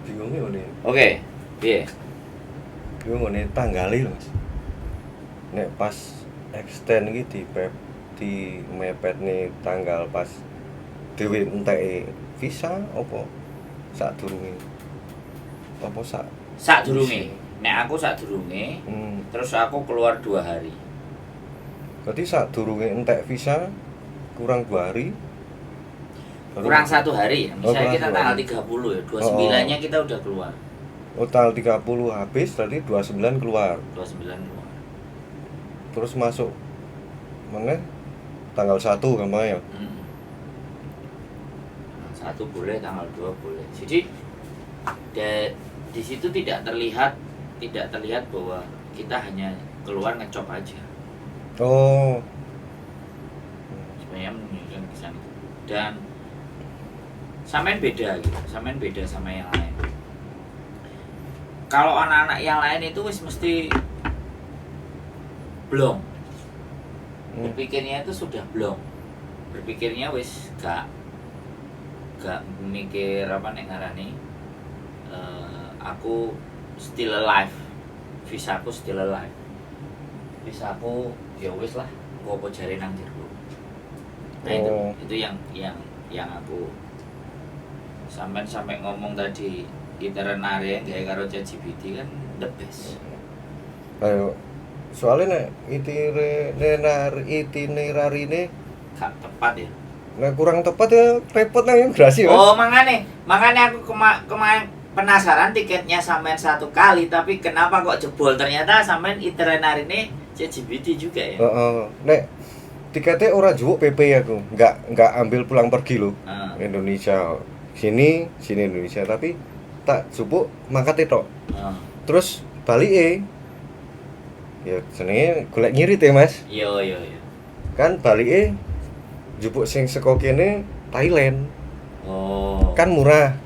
Bingungnya ngene. Oke, piye? Bingung ngene tanggale lho, Mas. Nek pas extend iki di mepetne tanggal pas dhewe enteke visa apa sadurunge? Apa sak Sak durunge. Nek aku sak durunge, terus aku keluar 2 hari. Berarti sadurunge entek visa kurang 2 hari. Kurang 1 hari ya. Oh, Misalnya kurang kita satu tanggal hari. 30 ya, 29-nya kita udah keluar. Oh, tanggal 30 habis, berarti 29 keluar. 29 keluar. Terus masuk mana? Tanggal 1 gampang ya. Tanggal 1 boleh, tanggal 2 boleh. Jadi di situ tidak terlihat bahwa kita hanya keluar ngecop aja. Oh. Sebenarnya menunjukkan kesan itu. Dan sampean beda gitu, sampean beda sama yang lain. Kalau anak-anak yang lain itu wis mesti blong. Berpikirnya itu sudah blong. Berpikirnya wis gak mikir apa nek ngarani, aku still alive, visaku still alive, visaku ya wis lah, gua apa jare nang jero. Nah, itu itu yang aku sampai sampai ngomong tadi, itinerary gawe karo ChatGPT kan the best. Ayo. Soalnya nek itinerarine Gak tepat ya. Nek kurang tepat ya repot nang imigrasi, Mas. Oh, makanya makanya aku kemarin penasaran tiketnya sampean satu kali, tapi kenapa kok jebol, ternyata sampean itinerary ini ChatGPT juga ya. Heeh. Nek tiketnya ora njupuk PP aku, nggak ambil pulang pergi loh. Indonesia sini, sini Indonesia, tapi tak jupuk mangkat tok. Terus balike ya jenenge golek ngirit ya, Mas. Iya. Kan balike jupuk sing saka kene Thailand. Kan murah.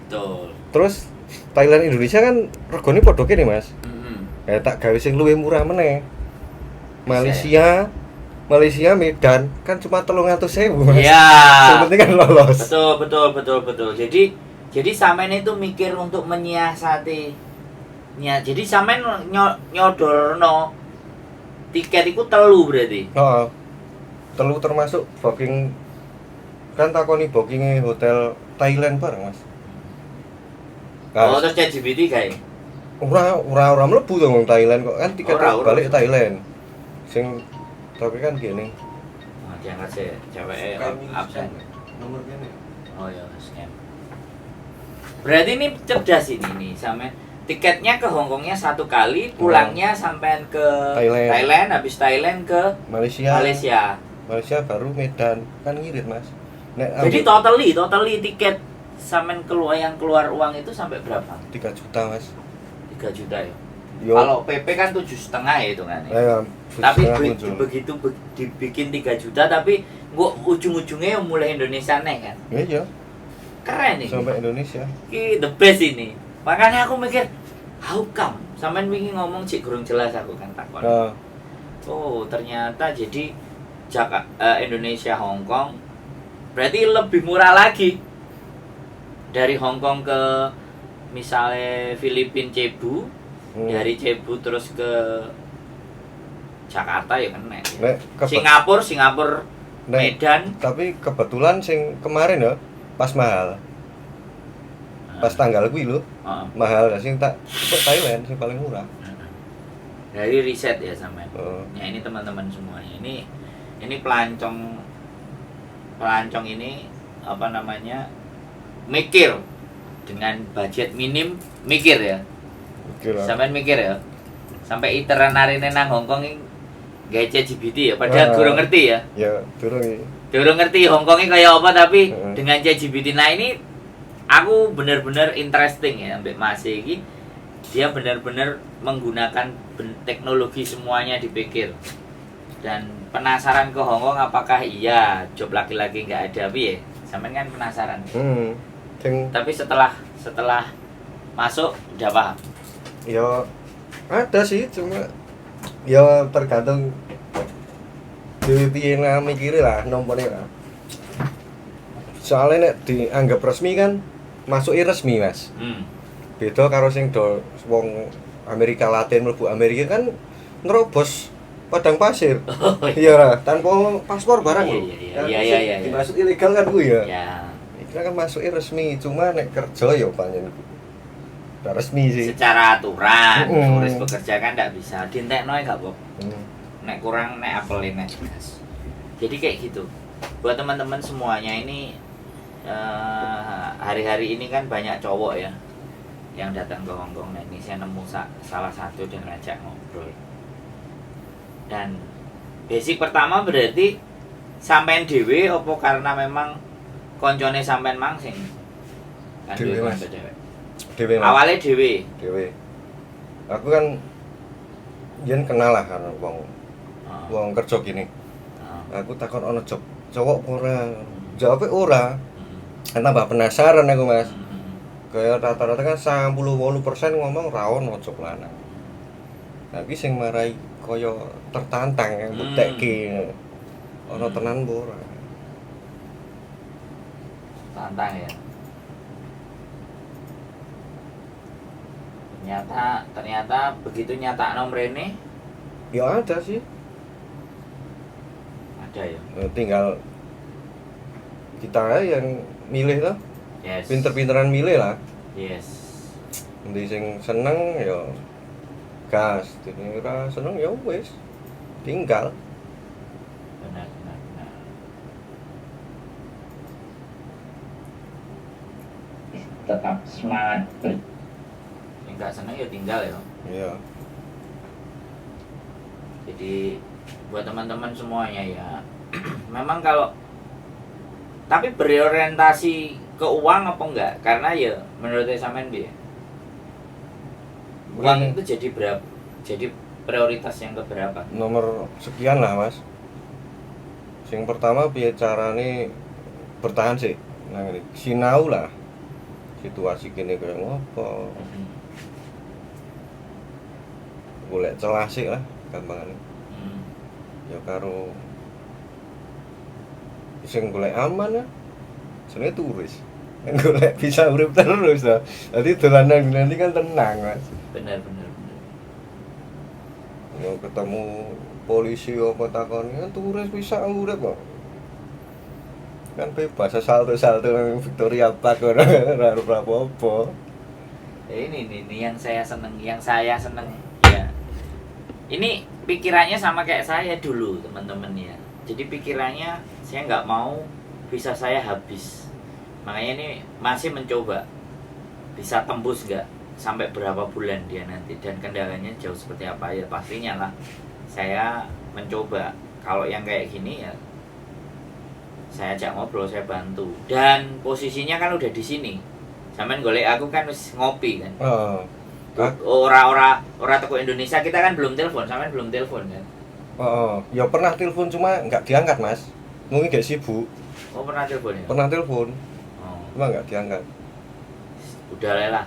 Terus Thailand Indonesia kan regane padha kene, Mas. Eh, tak gawe sing luwih murah meneh. Malaysia Malaysia Medan kan cuma 300.000, Mas. Yang penting kan lolos. Betul betul betul betul. Jadi sampean itu mikir untuk menyiasati ya, jadi sampean nyodorno tiket itu telu berarti. Heeh. Telu termasuk booking kan, takoni bookingnya hotel Thailand bareng, Mas. Nah, Oh, terus ChatGPT kayak ora ora ora mlebu to wong Thailand kok kan tiket Ora, ora. balik Thailand. Sing tapi kan gini. Oh, diangkat sih, cewek absen. Nomor kene. Oh ya, scam. Berarti ini cerdas ini nih, sampai tiketnya ke Hongkongnya satu kali, pulangnya sampai ke Thailand. Thailand, habis Thailand ke Malaysia. Malaysia. Malaysia baru Medan kan ngirit, Mas. Nek Jadi ambil totally, totally tiket sampean keluar yang keluar uang itu sampai berapa? 3 juta, Mas. 3 juta ya. Yo. Kalau PP kan 7,5 ya hitungannya. Eh, Tapi setengah duit muncul. begitu dibikin 3 juta, tapi gua ujung-ujungnya mulai Indonesia nih kan. Iya, Keren ini. sampai Indonesia. Ini the best ini. Makanya aku mikir, how come? Sampean wingi ngomong cik kurang jelas aku kan takon. Nah, Oh, ternyata jadi Indonesia Hong Kong berarti lebih murah lagi dari Hong Kong ke misalnya Filipina Cebu, dari Cebu terus ke Jakarta ya kena. Nek Singapura, Singapura Nek, Medan. Tapi kebetulan sing kemarin ya pas mahal. Pas tanggal kuwi lho, mahal. Lah sing tak cepet Thailand sing paling murah. Dari riset ya sampean. Heeh. Ya, ini teman-teman semuanya. Ini pelancong pelancong ini apa namanya? Mikir dengan budget minim, mikir ya. Mikir lah. Sampean mikir ya. Sampai itinerary nang Hongkong ini gawe ChatGPT ya, padahal durung ngerti ya. Ya, durung iki. Durung ngerti Hongkong ini kayak apa, tapi dengan ChatGPT. Nah, ini aku bener-bener interesting ya ambek Mas iki. Dia bener-bener menggunakan teknologi semuanya dipikir. Dan penasaran ke Hongkong apakah iya job laki-laki nggak ada piye? Sampean kan penasaran. Sing Tapi setelah setelah masuk udah paham. Ya ada sih, cuma ya tergantung Dhewe piye nah mikire lah nompone lah. Soalnya nek dianggap resmi kan masuki resmi, Mas. Beda karo sing do wong Amerika Latin mlebu Amerika kan nerobos padang pasir. Oh, iya lah, tanpa paspor barang lho. Iya. Dimasuk ilegal kan kuwi ya. Ya. Iki kan masuke resmi, cuma nek kerja ya pancen ora resmi sih. Secara aturan, turis bekerja kan ndak bisa dientekno gak apa. Nek kurang nek apelin nek gas. Jadi kayak gitu. Buat teman-teman semuanya ini hari-hari ini kan banyak cowok ya yang datang ke Hong Kong. Nah, ini saya nemu salah satu dan ngajak ngobrol. Dan basic pertama berarti sampean dhewe apa karena memang koncone sampean mang sing kan dhewe, duwe Mas. kanca cewek. Dhewe, Mas. Awalnya dhewe. Dhewe. Aku kan yen kenal lah karo wong wong kerja gini. Aku takon ono job cowok apa ora? Jawabe ora. Kan tambah penasaran aku, Mas. Kayak rata-rata kan 98% ngomong ra ono job lanang. Nah, iki sing marai kaya tertantang yang buktekke. Ono tenan apa ora? Tantang ya. Ternyata begitu nyata nomrene ya ada sih. Ada ya. Tinggal kita yang milih lah. Yes. Pinter-pinteran milih lah. Yes. Nanti sing seneng ya gas, dene ora seneng ya wis tinggal. Benar. Tetap semangat. Yang nggak seneng ya tinggal ya. Iya. Jadi buat teman-teman semuanya ya, memang kalau tapi berorientasi ke uang apa enggak? Karena ya menurut sampean piye? Uang itu jadi berapa? Jadi prioritas yang keberapa? Nomor sekian lah, Mas. Sing pertama piye carane bertahan sih. Nah, sinau lah. Situasi kene kaya ngopo. Golek celah sih lah gampangane. Ya karo sing golek aman ya. Jenenge turis. Golek bisa urip terus lah. Dadi dolanan nanti kan tenang, Mas. Benar. Ya ketemu polisi apa takon, kan turis bisa urip kok. Kan bebas salto-salto nang Victoria Park ora apa-apa. Ini yang saya seneng, ya. Ini pikirannya sama kayak saya dulu, teman-teman ya. Jadi pikirannya saya nggak mau visa saya habis. Makanya ini masih mencoba bisa tembus nggak sampai berapa bulan dia nanti dan kendalanya jauh seperti apa ya pastinya lah. Saya mencoba kalau yang kayak gini ya saya ajak ngobrol, saya bantu. Dan posisinya kan udah di sini. Sampean golek aku kan wis ngopi kan. Ora teko Indonesia kita kan belum telepon, sampean belum telepon kan. Ya pernah telepon cuma nggak diangkat, Mas. Mungkin gak sibuk. Oh, pernah telepon ya? Pernah telepon. Cuma nggak diangkat. Udah lah.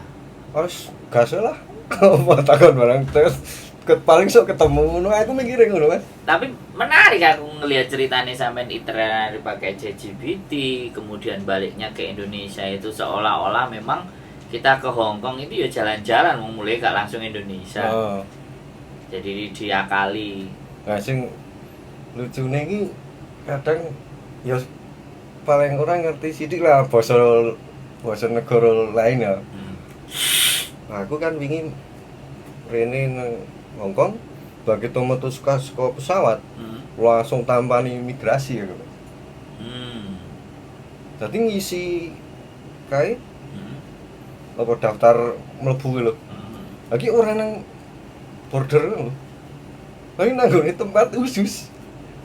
Harus gas lah. Apa takon barang terus paling sok ketemu ngono aku mikire ngono, Mas. Tapi menarik aku ngelihat ceritanya sampean itinerary pakai ChatGPT, kemudian baliknya ke Indonesia itu seolah-olah memang kita ke Hong Kong itu ya jalan-jalan, mau mulai gak langsung Indonesia. Jadi diakali. Nah, sing lucune iki kadang ya paling orang ngerti sithik lah basa negara lain ya. Nah, aku kan wingi rene nang Hong Kong, begitu metu saka pesawat, langsung tampani imigrasi ya. Jadi ngisi kae apa daftar mlebu lho. Lagi ora nang border lho. Lagi nang nggone tempat khusus.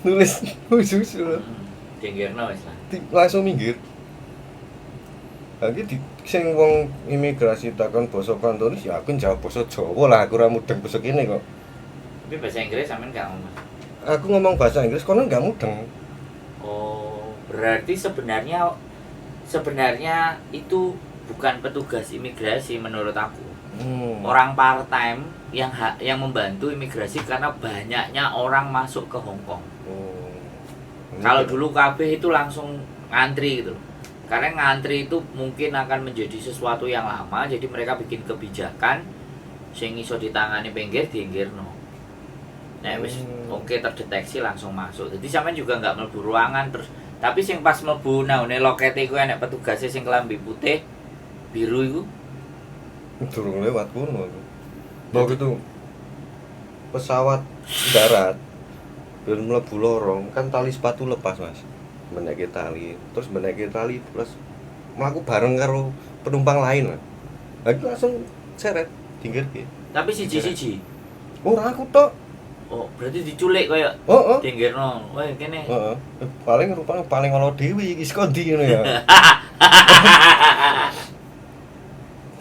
Nulis khusus lho. Dinggerno wis lah. Langsung minggir. Lagi di sing wong imigrasi takon basa Kantonis ya aku jawab basa Jawa lah, aku ora mudeng basa kene kok. Tapi bahasa Inggris sampean gak ngomong. Aku ngomong bahasa Inggris kono gak mudeng. Oh, berarti sebenarnya itu bukan petugas imigrasi menurut aku. Orang part time yang membantu imigrasi karena banyaknya orang masuk ke Hong Kong. Kalau dulu kabeh itu langsung ngantri gitu loh. Karena ngantri itu mungkin akan menjadi sesuatu yang lama, jadi mereka bikin kebijakan sing iso ditangani pinggir diinggirno. Nek wis oke terdeteksi langsung masuk. Jadi sampean juga nggak mlebu ruangan terus, tapi sing pas mlebu nang loket iku enek petugasnya sing kelambi putih biru iku. Durung lewat kono aku. Begitu pesawat darat ben mlebu lorong kan tali sepatu lepas, Mas. Meneke tali, terus meneke tali plus mlaku bareng karo penumpang lain, Mas. Lah itu langsung seret dinggirke. Tapi siji-siji. Ora aku tok. Oh, berarti diculik koyo Heeh. dinggirno. Wah, kene. Heeh. Paling rupane paling ala dhewe iki saka ndi ngono ya.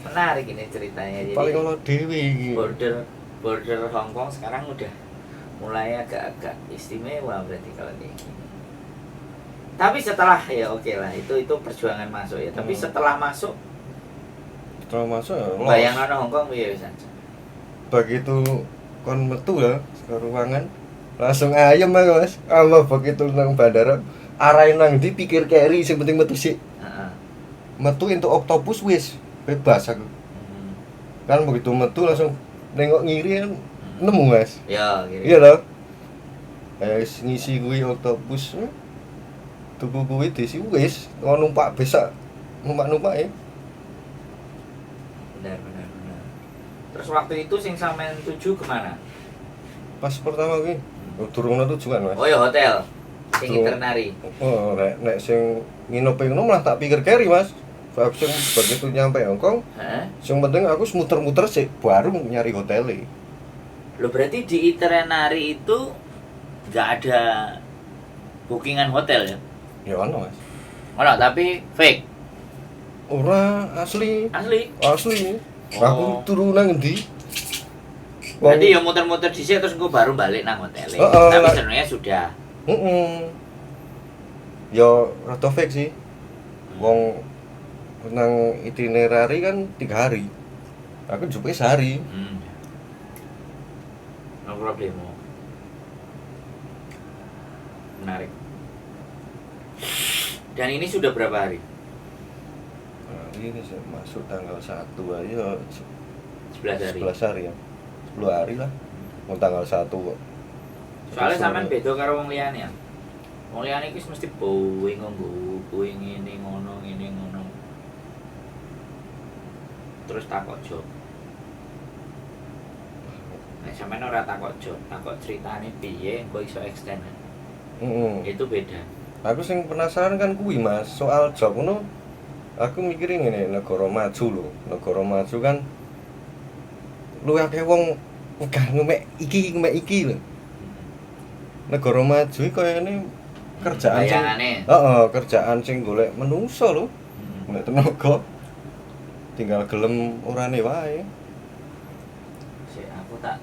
Menarik ini ceritanya. Jadi Paling ala dhewe iki. border Hong Kong sekarang udah mulai agak-agak istimewa berarti kalau kayak gini. Tapi setelah ya oke lah, itu perjuangan masuk ya. Tapi setelah masuk, ya bayangan Hong Kong piye wis. Begitu kon metu ya ke ruangan langsung ayem aku, Mas. Allah begitu nang bandara arahin nang ndi pikir keri sing penting metu sik. Heeh. Metu entuk octopus wis bebas aku. Kan begitu metu langsung nengok ngiri kan nemu, Mas. Ya, kiri. Iya toh. Wis ngisi kuwi octopus. Tuku kuwi diisi wis numpak besak numpak-numpak ya. Benar. Terus waktu itu sing sampean tuju kemana? Pas pertama kuwi durung ono tujuan, Mas. Oh ya hotel. Sing itinerary. Oh, nek sing nginep ngono malah tak pikir keri, Mas. Sebab sing begitu nyampe Hong Kong, heeh. Sing penting aku muter-muter sih baru nyari hotele. Loh, berarti di itinerary itu nggak ada bookingan hotel ya? Ya ono, Mas. Ono, tapi fake. Ora, asli. Asli. Asli. Oh. Aku turu nang endi? Berarti ya muter-muter dhisik terus engko baru balik nang hotel. Tapi sebenarnya sudah. Heeh. Ya rada fake sih. Wong nang itinerary kan 3 hari. Aku jupuke sehari. No problemo. Menarik. Dan ini sudah berapa hari? Hari ini masuk tanggal 1 aja 11 hari. 11 hari ya. 10 hari lah. Mau tanggal 1 kok. Soalnya sampean beda karo wong liyane ya. Wong liyane iki mesti boeing nganggo kuwi ngene ngono ngene ngono. Terus takok job. Nek sampean ora takok job, takok ceritane piye engko iso extend. Itu beda. Aku sing penasaran kan kuwi, Mas, soal job ngono. Aku mikirin ngene, negara maju lho. Negara maju kan luwih akeh wong wegah ngemek iki lho. Negara maju iki kayane kerjaan sing heeh, kerjaan sing golek menungso lho. Golek tenaga. Tinggal gelem orane wae. Sik aku tak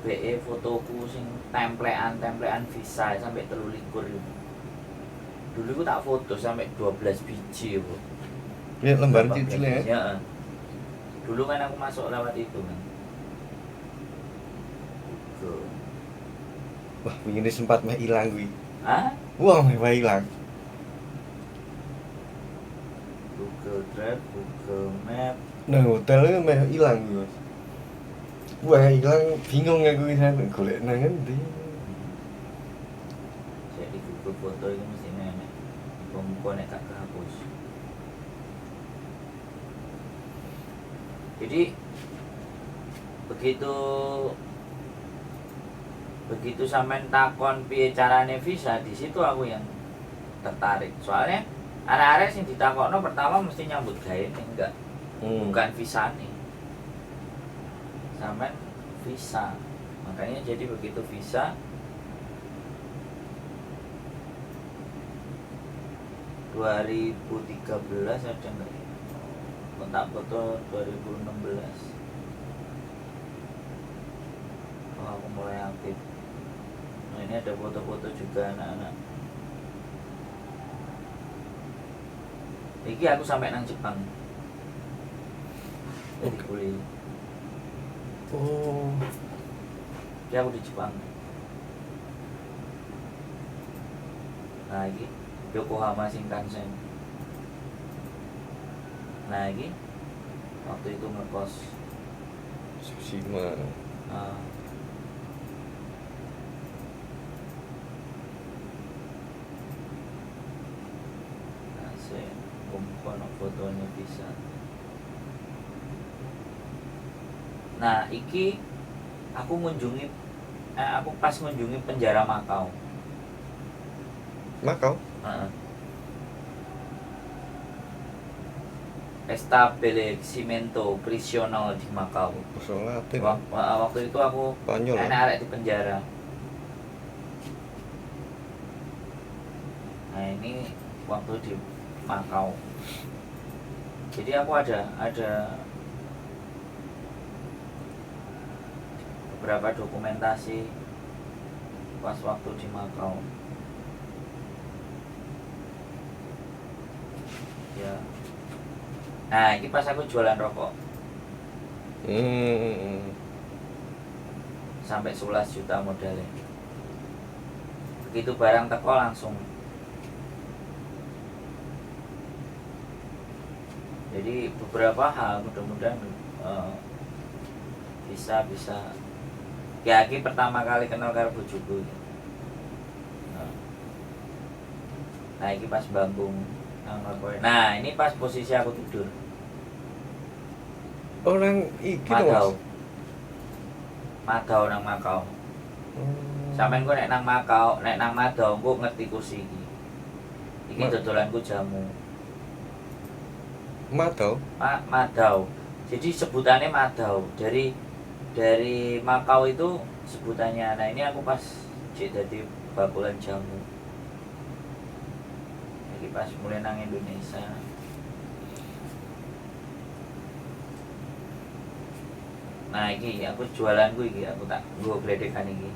BE fotoku sing templean-templean visa sampai 23 itu. Dulu aku tak foto sampai 12 biji, Bu. Ya lembar kecil ya. Heeh. Dulu kan aku masuk lewat itu kan. Google. Wah, wingi sempat meh ilang kuwi. Hah? Wah, meh ilang. Google Drive, Google Map. Nang hotel itu meh ilang kuwi, Mas. Wah, ilang bingung aku iki golek nang endi. Jadi Google Foto itu mesti enek. Muga-muga nek gak kehapus. Jadi begitu sampean takon piye carane visa, di situ aku yang tertarik. Soalnya arek-arek sing ditakokno pertama mesti nyambut gawe enggak. Bukan visane. Sampean visa. Makanya jadi begitu visa 2013 ada enggak ya? Kontak foto 2016. Oh, aku mulai aktif. Nah, ini ada foto-foto juga anak-anak. Iki aku sampai nang Jepang. Jadi kuliah. Oh. Jadi aku di Jepang. Nah, Nah, iki Yokohama Shinkansen. Nah, iki waktu itu ngekos. Tsushima. Nah. Nah, sik kono fotonya bisa. Nah, iki aku ngunjungi aku pas ngunjungi penjara Makau. Makau? Heeh. Establecimento Prisional di Makau. Basa Latin. Waktu itu aku Spanyol. enak arek di penjara. Nah, ini waktu di Makau. Jadi aku ada beberapa dokumentasi pas waktu di Makau. Ya. Nah, ini pas aku jualan rokok. Sampai 11 juta modalnya. Begitu barang teko langsung. Jadi beberapa hal mudah-mudahan bisa. Ya, ini pertama kali kenal karo bojoku. Nah, ini pas bambung. Nah, ini pas posisi aku tidur. Orang iki Makau. Makau nang Makau. Sampeyan ku nek nang Makau, nek nang Madau ku ngerti kursi iki. Iki dodolanku jamu. Madau? Madau. Jadi sebutannya Madau. Dari Makau itu sebutannya. Nah, ini aku pas cek dadi bakulan jamu. Iki pas mulai nang Indonesia. Nah, iki aku jualanku iki, aku tak nggo gledekan iki.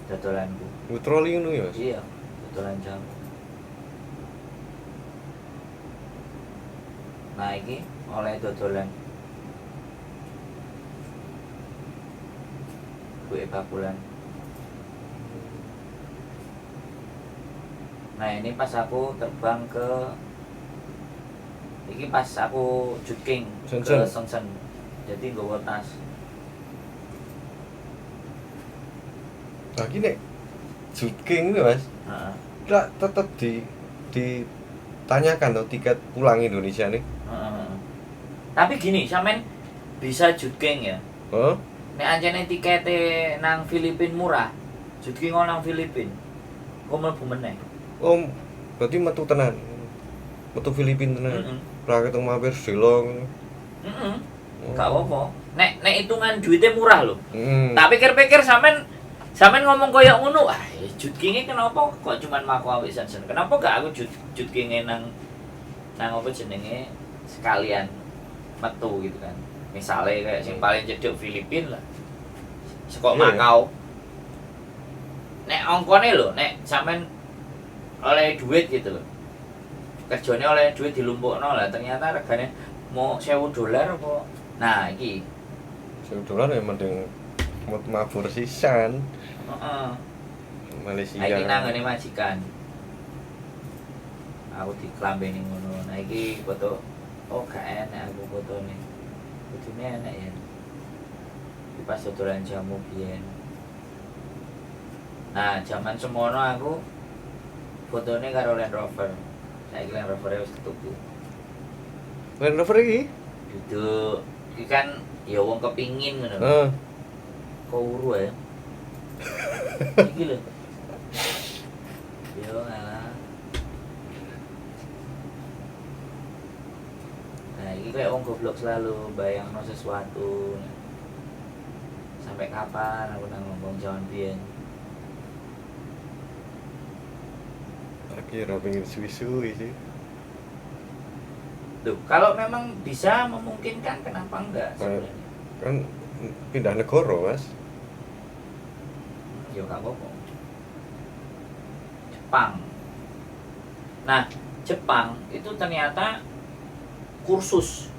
Dodolanku. Troli ngono ya, Mas? Iya, dodolan jamu. Nah, iki oleh dodolan. Kuwe bakulan. Nah, ini pas aku terbang ke iki pas aku jutking ke Shenzhen. Jadi nggawa tas. Nah, iki nek jutking itu, Mas. Heeh. Lah tetep ditanyakan loh tiket pulang Indonesia nih. Heeh. Tapi gini, sampean bisa jutking ya. Heeh. Nek ancene tikete nang Filipina murah, jutking nang Filipina. Kok mlebu meneh. Oh, berarti metu tenan. Metu Filipina tenan. Ora ketemu mampir Shillong. Heeh. Gak apa-apa. Nek hitungan duitnya murah lho. Tak pikir-pikir sampean ngomong koyo ngono, ah jutkinge kenapa kok cuman Makau ambek Shenzhen? Kenapa gak aku jutkinge nang apa jenenge sekalian metu gitu kan. Misalnya kayak sing paling cedek Filipina lah. Saka Makau. Nek ongkone lho, nek sampean oleh duit gitu loh, kerjanya oleh duit dilumpukno lah, ternyata regane mau $1,000 apa. Nah, iki $1,000 ya mending mabur sisan. Heeh. Malaysia. Nah, iki nang ngene majikan. Aku diklambeni ngono. Nah, iki foto oh gak enak aku fotone. Kudune enak ya. Iki pas dodolan jamu biyen. Nah, jaman semono aku fotone karo Land Rover. Saiki Land Rover wis ketuku. Land Rover iki? Duduk. Iki kan ya wong kepingin ngono. Heeh. Kok uru ya? Iki lho. Yo ngalah. Nah, iki kayak wong goblok selalu bayangno sesuatu. Sampai kapan aku nang ngomong jaman biyen? Aku ora pengen suwi-suwi sih. Tuh, kalau memang bisa memungkinkan kenapa enggak sebenarnya? Kan pindah negara, Mas. Ya gak apa-apa. Jepang. Nah, Jepang itu ternyata kursus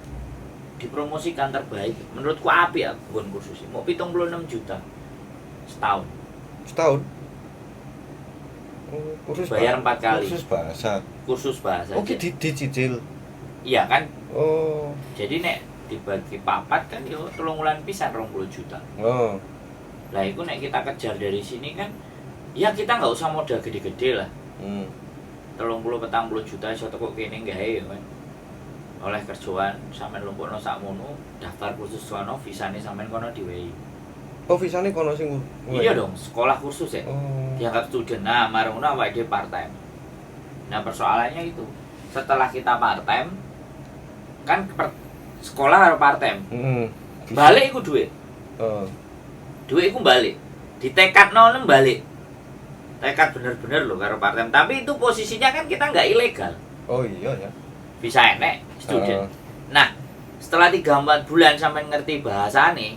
dipromosikan terbaik. Menurutku apik ya nggon kursus. Mau 76 juta setahun. Setahun? Oh, kursus Bayar 4 kali. Kursus bahasa. Kursus bahasa. Oh, ki dicicil. Iya kan? Oh. Jadi nek dibagi papat kan yo 3 wulan pisan 20 juta. Oh. Lah iku nek kita kejar dari sini kan ya kita nggak usah modal gede-gede lah. 30-40 juta iso teko kene gawe ya kan. Oleh kerjaan sampean lumpukno sakmono, daftar kursus sono, visane sampean kono diwehi. Oh, visane kono sing Iya dong, sekolah kursus ya. Oh. Dianggap student. Nah, marang ngono awake dhewe part time. Nah, persoalannya itu, setelah kita part time kan sekolah karo part time. Balik iku duit. Duit iku balik. Ditekadno nem balik. Tekad bener-bener loh karo part time. Tapi itu posisinya kan kita nggak ilegal. Oh iya ya. Bisa enek student. Nah, setelah 3-4 bulan sampai ngerti bahasane,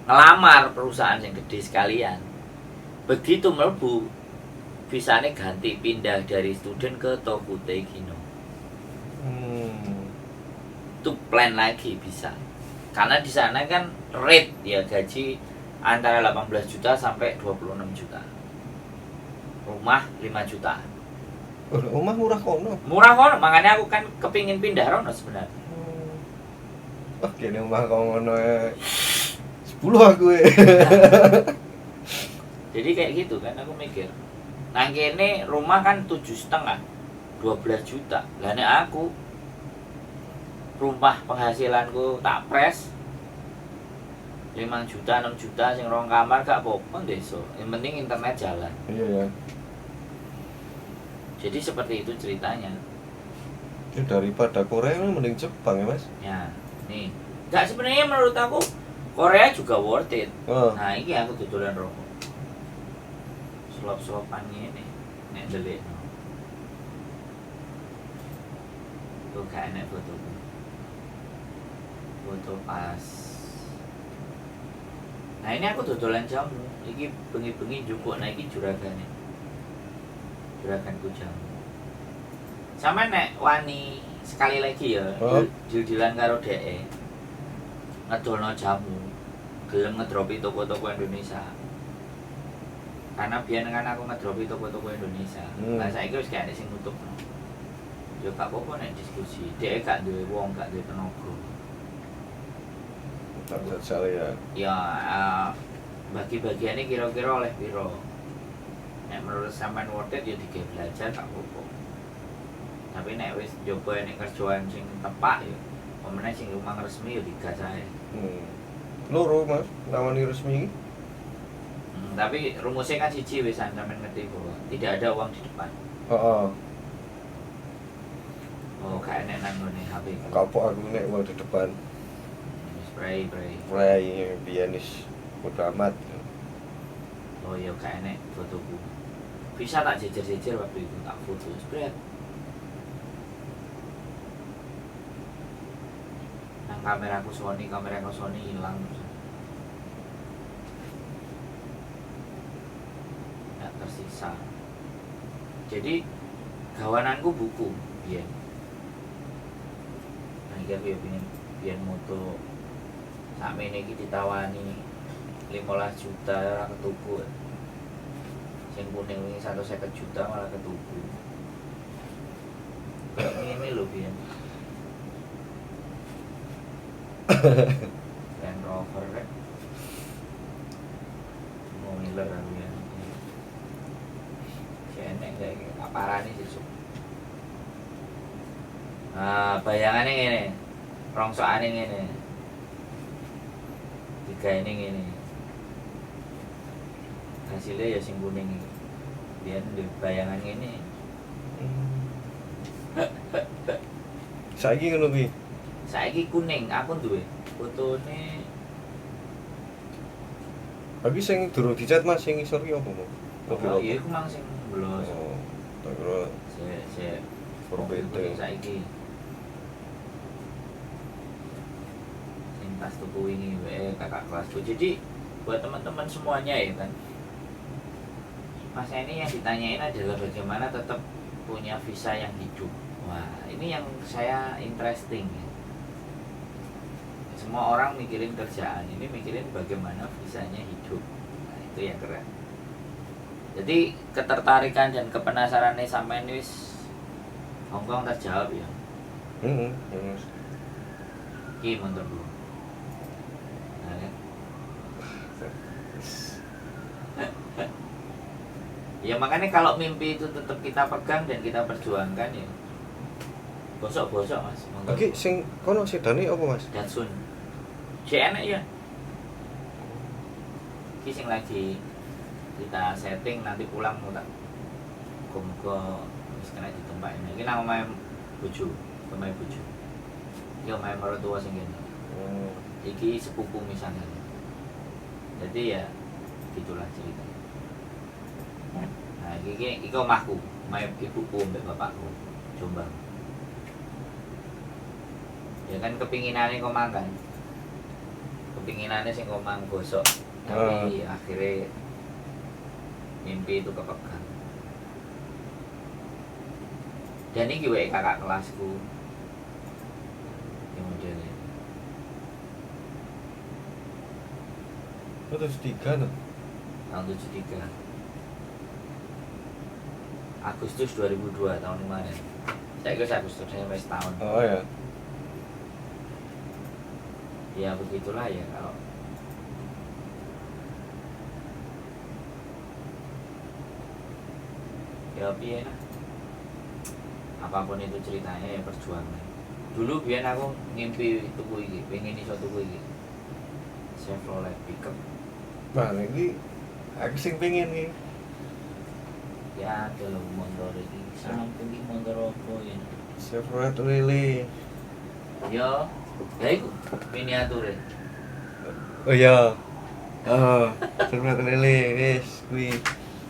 ngelamar perusahaan yang gede sekalian. Begitu mlebu, visane ganti pindah dari student ke Tokutei Ginou. Itu plan lagi bisa. Karena di sana kan rate ya gaji antara 18 juta sampai 26 juta. Rumah 5 juta. Oh, rumah murah kono. Murah kono, makanya aku kan kepingin pindah rono sebenarnya. Oh, kene omah kok ngono 10 aku. Jadi kayak gitu kan aku mikir. Nang kene rumah kan 7,5, 12 juta. Lah nek aku rumah penghasilanku tak pres 5 juta, 6 juta sing rong kamar gak apa-apa desa. Yang penting internet jalan. Iya ya. Jadi seperti itu ceritanya. Ya, daripada Korea mending Jepang ya, Mas. Ya, nih. Gak sebenarnya menurut aku Korea juga worth it. Oh. Nah, ini aku dodolan rokok. Selop-selopan ngene nek ndelikno. Tuh gak enek fotoku. Foto pas. Nah, ini aku dodolan jamu. Iki bengi-bengi njupuk, nah iki juragane. Juraganku jamu. Sama nek wani sekali lagi ya, deal-dealan karo dheke. Ngedolno jamu, gelem ngedropi toko-toko Indonesia. Karena biyen kan aku ngedropi toko-toko Indonesia. Lah saiki wis gak ada sing nutupno. Ya gak apa-apa nek diskusi. Dheke gak duwe wong, gak duwe tenaga. Tak jajal ya. Ya, bagi-bagiannya kira-kira oleh piro. Nek menurut sampean worth it ya digawe belajar gak apa-apa. Tapi nek wis njoba nek kerjaan sing tepak ya, pemene sing rumah resmi ya digas ae. Loro Mas, nawani resmi iki. Tapi rumusnya kan siji wis sampean ngerti bahwa tidak ada uang di depan. Heeh. Oh, gak enek nang ngene HP. Kapok aku nek uang di depan. Spray. Spray biyen wis bodo amat. Oh iya gak enek fotoku. Bisa tak jejer-jejer waktu itu tak foto spread. Nang kameraku Sony, hilang. Nggak tersisa. Jadi gawananku buku biyen. Nah iki aku ya pengen biyen moto sakmene iki ditawani 15 juta ora ketuku. Sing kuning wingi 150 juta malah ketuku. Kayak ngene lho biyen. Land Rover rek. Mau ngiler aku ya. Si enek gak iki aparane sesuk. Nah, bayangane ngene. Rongsokane ngene. Digaene ngene. Hasilnya ya sing kuning iki. Biyen di bayangan ngene. Saiki ngono kuwi. Saiki kuning, aku duwe fotone. Tapi sing durung dicat Mas sing ngisor ki apa, Mas? Oh, iya iku mang sing blos. Oh, tak kira sik Forbete. Saiki. Sing pas tuku wingi wae kakak kelasku. Jadi buat teman-teman semuanya ya kan. Mas ini yang ditanyain adalah bagaimana tetap punya visa yang hidup. Wah, ini yang saya interesting ya. Semua orang mikirin kerjaan, ini mikirin bagaimana visanya hidup. Nah, itu yang keren. Jadi ketertarikan dan kepenasarannya sampean wis Hongkong terjawab ya. Heeh, Mas. Iki motorku. Nah, kan? Ya makanya kalau mimpi itu tetap kita pegang dan kita perjuangkan ya. Bosok-bosok Mas. Iki sing kono sedane apa Mas? Datsun. Sik enak ya. Iki sing lagi kita setting nanti pulang mau tak muga-muga wis kena ditumpaki. Iki nang omahe bojo, omahe bojo. Iki omahe mertua sing kene. Iki sepupu misalnya. Jadi ya gitulah ceritanya. Nah, iki omahku, omahe ibuku mbek bapakku, Jombang. Ya kan kepinginane komang kan. Kepinginane sing komang gosok, tapi akhirnya mimpi itu kepegang. Dan iki wae kakak kelasku. Yang modelnya. Oh, 73 tuh. Tahun 73. Agustus 2002 tahun kemarin. Saya kira Agustus sampai setahun. Oh ya. Ya begitulah ya kalau ya piye lah. Apapun itu ceritanya ya perjuangan. Dulu biyen aku ngimpi tuku iki, pengen iso tuku iki. Chevrolet pickup. Nah, iki aku sing pengen iki. Ya ada lho motor iki. Sampe iki motor opo ya? Chevrolet Lily. Ya, ya iku miniature. Oh iya. Heeh, Chevrolet Lily wis kuwi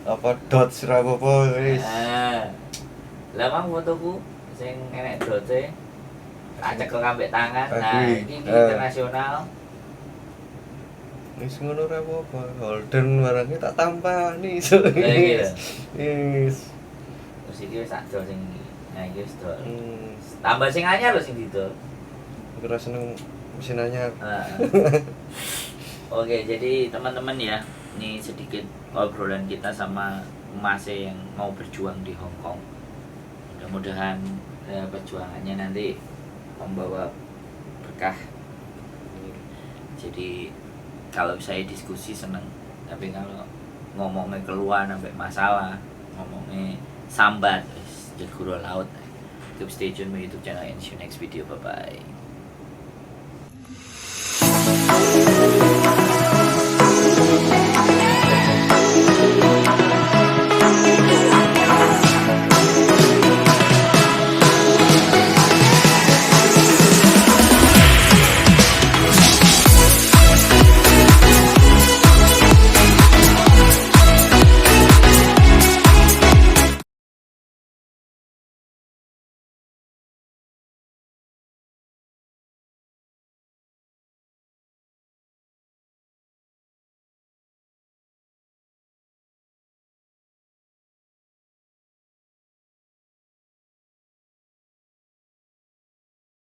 apa Dodge ra apa-apa wis. Lah mang fotoku sing enek Dodge tak cekel ambek tangan. Nah, iki internasional. Wis ngono ra apa-apa. Holden barangnya tak tampani. Wis. Terus iki wis tak dol sing iki. Nah, iki wis dol. Tambah sing anyar lho sing didol. Aku ora seneng mesin anyar. Oke, jadi teman-teman ya, ini sedikit obrolan kita sama Mas yang mau berjuang di Hong Kong. Mudah-mudahan perjuangannya nanti membawa berkah. Jadi kalau saya diskusi seneng, tapi kalau ngomongnya keluar sampai masalah, ngomongnya sambat, jadi laut. Keep stay tune my YouTube channel and see you next video. Bye bye.